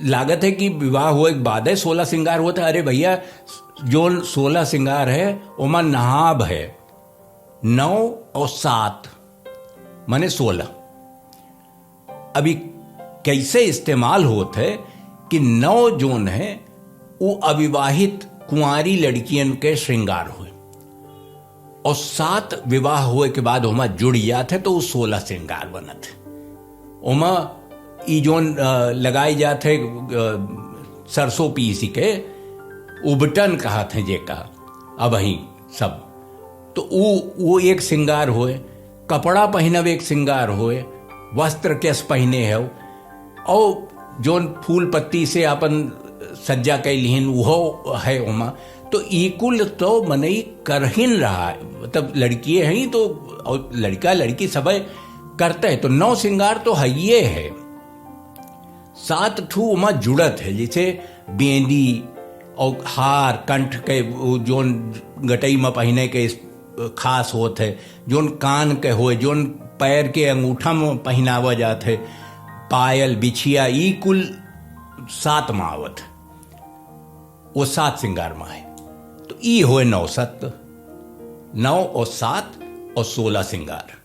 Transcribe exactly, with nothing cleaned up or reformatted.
लागत है कि विवाह होए के बादे सोलह सिंगार होत है। अरे भइया, जौन सोलह सिंगार है, ओमा नहाब है नौ और सात, माने सोलह। अब ई कैसे इस्तेमाल होत है कि नौ जौन है, उ अविवाहित कुंवारी लड़कियन के श्रृंगार होए, और सात विवाह होए के बाद ओमा जुड़ जात है, तो उ सोलह श्रृंगार बनत है। ओमा ई जौन, अ, लगाई जात है, अ, सरसों पीसी के, उबटन कहत हैं जेका, अबहीं सब, तो उ, वो एक श्रृंगार होए, कपड़ा पहिनब एक श्रृंगार होए, वस्त्र केस पहिने है, और जौन फूल पत्ती से आपन सज्जा कैलिहन, उहो है ओमा। तो ई कुल तो मनई करहिन रहा है, मतलब, लड़किए हैं तो, और लड़का लड़की सबै करते हैं, तो नौ श्रृंगार तो हइये है। सात ठू ओमा जुड़त है, जैसे बेंदी और हार, कंठ के, वो जौन गटई में पहिने के खास होत है, जौन कान के होए, जौन पैर के अंगूठा में पहिनावा जात है, पायल, बिछिया, ई कुल सात में आवत है, वो सात श्रृंगार में है। तो ई होए नौ सत, नौ और सात और सोलह श्रृंगार।